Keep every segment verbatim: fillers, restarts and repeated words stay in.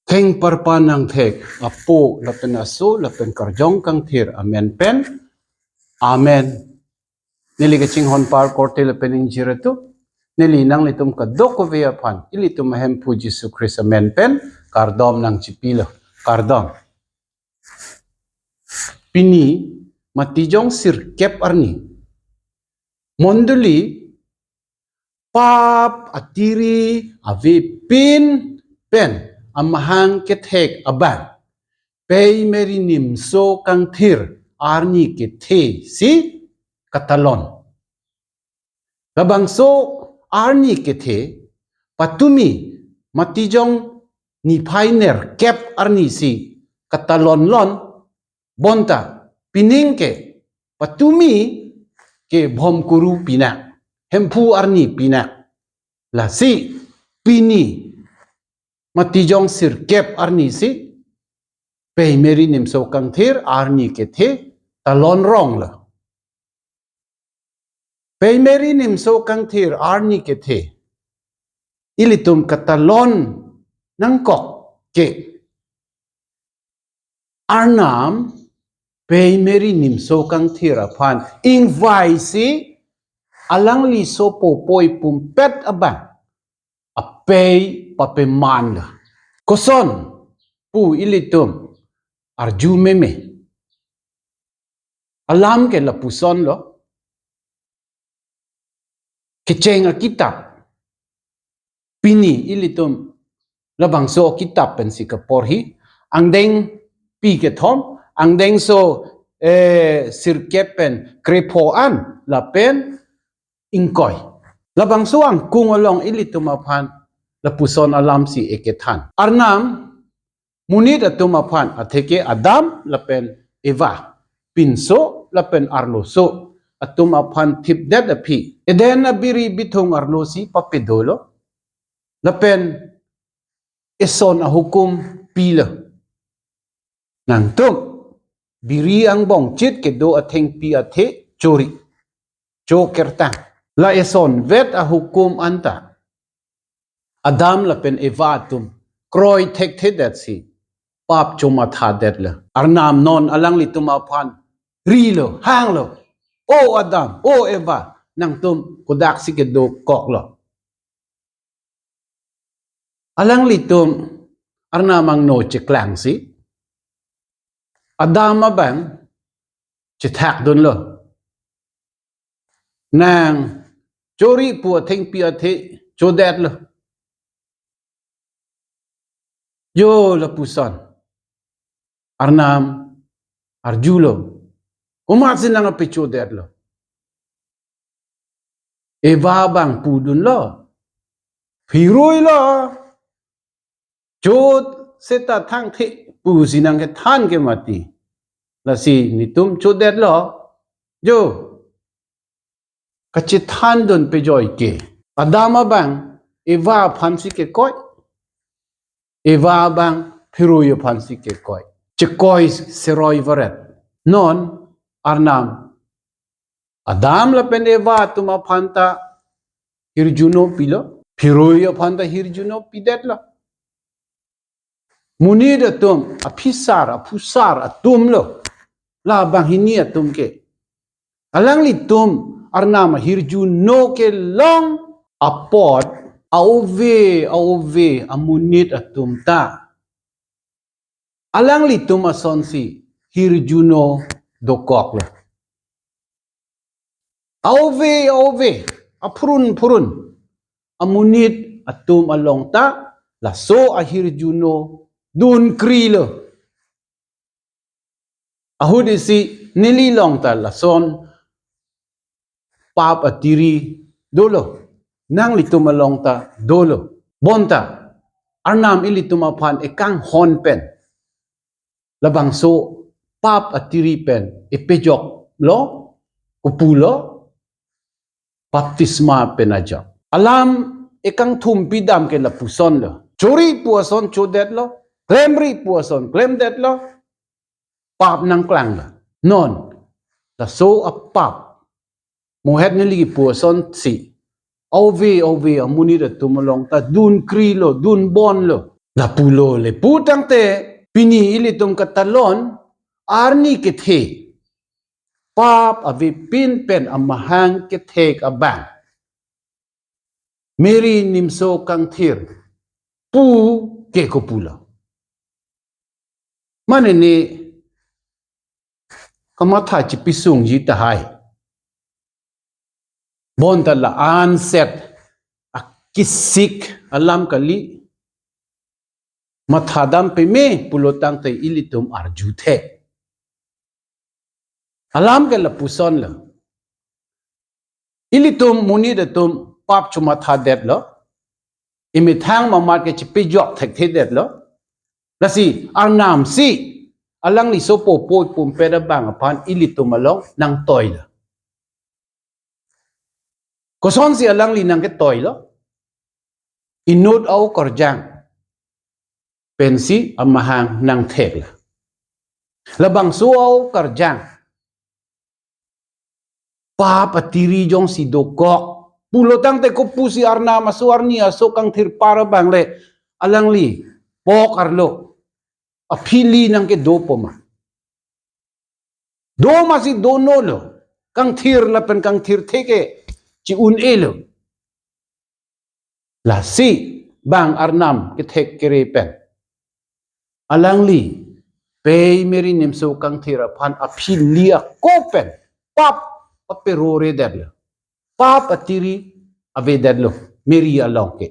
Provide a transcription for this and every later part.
Thengparpan angthek Apo lapen Aso lapen Karjong Kangthir amen pen. Amen. Neli kachinghon par korte lapen ingjir atum, neli nanglitum kadokave aphan ilitum ahemphu Jisu Khristo amen pen kardom nangchipilo. Kardom. Pini Matijong sirkep arni mondoli pap atiri avepin pen amahang kethek abang Pei Meri Nimso Kangthir arni kethe si katalon. Labangso arni kethe patumi Matijong niphai nerkep arni si katalonlon, bonta pining ke patumi ke Bhomkuru pinak, Hemphu arni pinak. Lasi pini Matijong sirkep arni si Pei Meri Nimso Kangthir arni kethe talon ronglo. Pei Meri Nimso Kangthir arni kethe ilitum katalon nangkok ke Arnam Pei Meri Nimso Kangthir aphan ingvai si alangli sopo poi pumpet abang apei papemanlo. Koson pu ilitum arju meme. Alam ke lapusonlo. Kecheng akitap. Pini ilitum labangso akitap pensi kaporhi. Angdengpi kethom, angdengso, eh, sirkep pen krepho an lapen ingkoi. Labangso angkung along ilitum aphan lapuson alam si ekethan. Arnam monit atum aphan atheke Adam lapen Eva, pinso lapen arloso atum aphan thipdet aphi Eden abiri bithung arlo si papedolo. Lapen eson ahukum pilo. Nangtum biri angbong chit kedo athengpi athe chori, cho kertang. La esonvet ahukum anta Adam lapen Eva atum kroi thekthedet si pap chomathadetlo. Arnam non alanglitum aphan rilo, hanglo, "O Adam, o Eva, nangtum kodak si kedokoklo?" Alanglitum Arnam angno cheklangsi Adam abang chethakdunlo. Nang chori pu athengpi athe chodetlo. Yo lapuson Arnam arjulo. Komatsi nang apechodetlo? Eva abang pudunlo. Phiruilo. Cho seta thangthe pusi nangkethan ke mati. Lasi netum chodetlo. Jo. Kachethandun pejoi ke. Adam abang Eva aphansi kekoi. Eva abang phirui aphansi kekoi. Chekoi seroi varet. Non Arnam Adam lapen Eva atum aphanta hirjuno pilo, phirui aphanta hirjuno pidetlo. Monit atum, aphisar, aphusar atumlo. La banghini atum ke. Alanglitum Arnam ahirjuno kelong apot, aove, aove amonit atum ta alanglitum asonsi hirjuno dokoklo. Aove, aove, aphurun, phurun amonit atum along ta laso ahirjuno dunkrilo. Ahut isi neli along ta lason pap atiri dolo, nanglitum along ta dolo. Bonta Arnam ilitum aphan ekanghon pen labangso pap atiri pen epejoklo, kopulo, baptisma pen ajok. Alam ekangthumpi dam ke lapusonlo. Chori pu ason chodetlo, klemri pu ason klemdetlo, pap nangklanglo. Non laso apap mohet neli kipu asonsi aove, aove amonit atum along ta dunkrilo, dunbonlo. Lapulo le pu tangte pini ilitum katalon arni kethe pap avepin pen amahang kethek abang Mary Nimso Kangthir pu ke kopulo. Mane ne kamatha chipisungji tahai. Bonta la-anset akisik alam kali. Mathadam peme pulo tangte ilitum arjuthe. Alam ke lapusonlo. Ilitum monit atum pap chumathadetlo. Imethang mamat ke chipejok thekthedetlo. Lasi Arnam si alangli sopo poi pumpet abang aphan ilitum along nangtoilo. Kosonsi alangli nangketoilo? Inut a-okarjang pensi amahang nangtheklo. Labangso a-okarjang pap atiri jongsi dokok pulo tangte kopusi Arnam aso arni aso kangthir par abang le alangli pok arlo aphili nangkedopo ma? Do masi do nolo, kangthir lapen kangthirthe ke chi-un-elo. Lasi bang Arnam kethek kere pen alangli pei Mary Nimso Kangthir aphan aphili ako pen pap aperoredetlo, pap atiri avedetlo Mary along ke.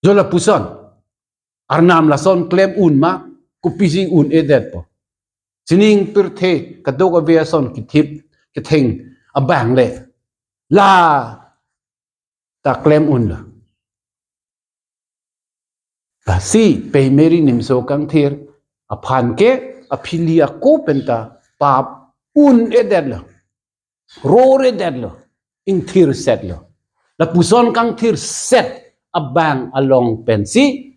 Jo lapuson, Arnam lason klem un ma, kopisi un-edetpo? Sining pirthe kadokave ason kithip ketheng abang le la ta klem unlo. Lasi pei Mary Nimso Kangthir aphan ke aphili ako penta pap un-edetlo, roredetlo, ingthirsetlo. Lapuson kangthirset abang along pensi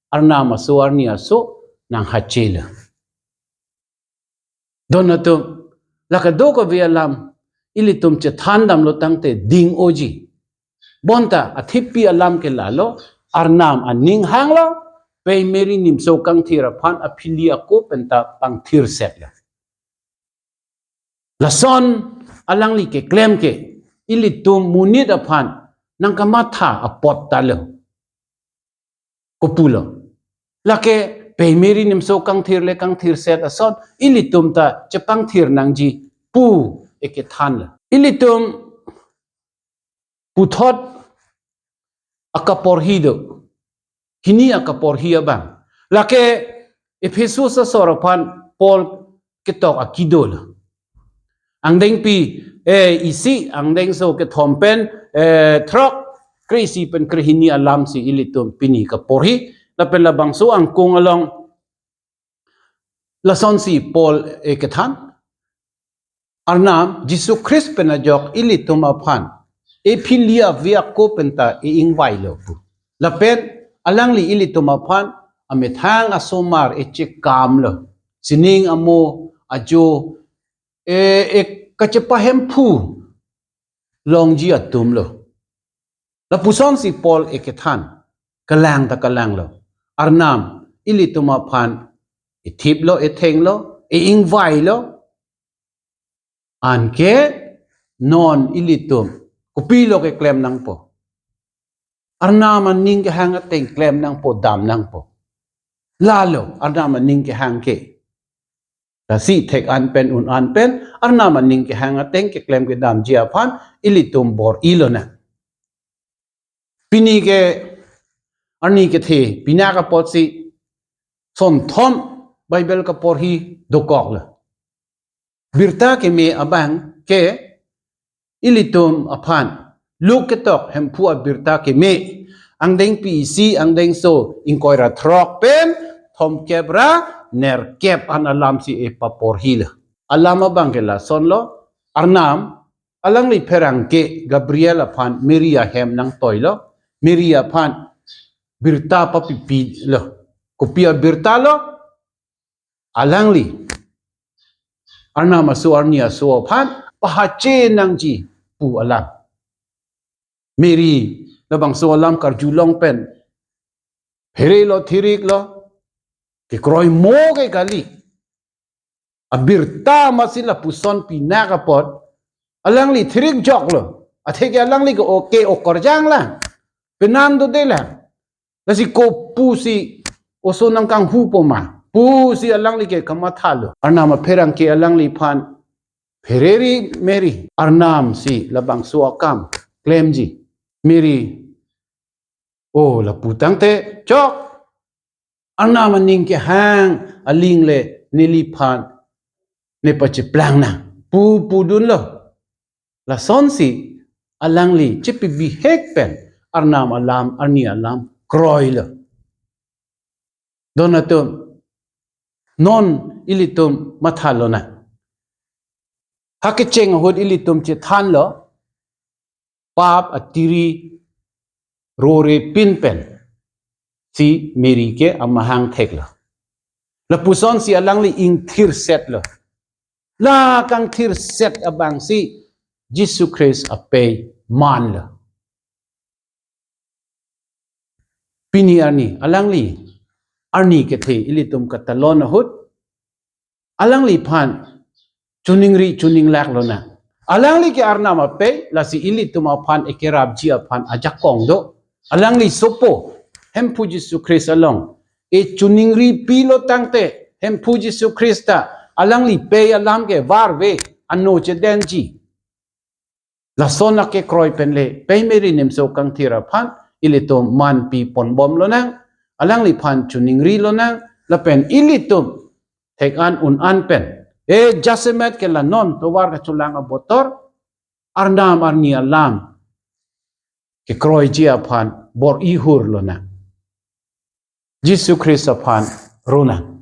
Arnam aso arni aso nanghachelo. Don atum, la kadokave alam ilitum chethandamlo tangte ding-oji. Bonta athipi alam ke lalo, Arnam aning hanglo, pei Mary Nimso Kangthir aphan aphili ako penta pangthirsetlo. Lason alangli keklem ke ilitum monit aphan nangkamatha apot talo. Kopulo? Lake pei Mary Nimso Kangthir le kangthirset ason ilitum ta chepangthir nangji pu ekethanlo. Ilitum puthot akaporhi do, hini akaporhi abang. Lake Ephesus asor aphan Paul ketok akidolo. Angdengpi, eh, isi, angdengso kethom pen, eh, throk, kre-isi pen krehini alamsi ilitum pini kaporhi, lapen labangso angkung along lasonsi Paul ekethan, Arnam Jisu Christ pen ajok ilitum aphan ephili ave ako penta e-ingvailo pu. Lapen alangli ilitum aphan amethang asomar echekamlo. Sining amo ajo e, e kachepahemphu longji atumlo. Lapusonsi Paul ekethan, kalang ta kalanglo. Arnam ilitum aphan ethiplo, ethenglo, e-ingvailo. Anke non ilitum kopilo keklem nangpo? Arnam aning kehang ateng klem nangpo, dam nangpo? Lalo, Arnam aning kehang ke. Lasi thek-an pen, un-an pen, Arnam aning kehang ateng keklem kedamji aphan ilitum bor-ilonang. Pini ke arni kethe, pinak apotsi sonthom Bible kaporhi dokoklo. Birta keme abang ke ilitum aphan Luke ketok Hemphu abirta keme, angdengpi isi, angdengso ingkoi ra throk pen thomkep ra nerkep an alamsi epaporhilo. Alam abang ke lasonlo, Arnam alangli pherangke Gabriel aphan Mary ahem nangtoilo, Mary aphan birta papipilo. Kopi abirtalo? Alangli Arnam aso arni aso aphan pahache nangji pu alam. Mary labangso alam karjulong pen Pherelo thiriklo. Kekroi mo ke kali. Abirta masi lapuson pinak apot. Alangli thirik joklo. Atheke alangli ke oke okorjang lang. Penan dode lang. Lasi kopusi oso nangkanghupo ma pusi alangli ke kamathalo. Arnam apherangke alangliphan phereri Mary. Arnam si labangso akam klemji. Mary, o lapu tangte chok. Arnam aning kehang aling le neliphan ne pacheplang nang pu pudunlo. Lasonsi alangli chepibihek pen Arnam alam, arni alam kroilo. Don atum, non ilitum mathalonang. Ha kecheng ahut ilitum chethanlo, pap atiri rore pin pen si Mary ke amahang theklo. Lapusonsi alangli ingthirsetlo. La kangthirset abangsi Jisu Christ apei manlo. Pini arni, alangli arni kethe ilitum katalon ahut, alangliphan choningri choninglak lonang. Alangli ke Arnam apei, lasi ilitum aphan ekerapji aphan ajakong do. Alangli sopo, Hemphu Jisu Christ along e choningri pilo tangte, Hemphu Jisu Christ ta alangli pei alam ke varve, ano chedenji. Lason akekroi pen le pei Mary nimso kangthir aphan ilitum manpi ponbomlonang, alangliphan choningrilonang, lapen ilitum thek-an un-an pen, e jasemet ke la non tovar kacholang abotor, Arnam arni alam kekroiji aphan bor-i hurlonang. Jisu Christ aphan ronang.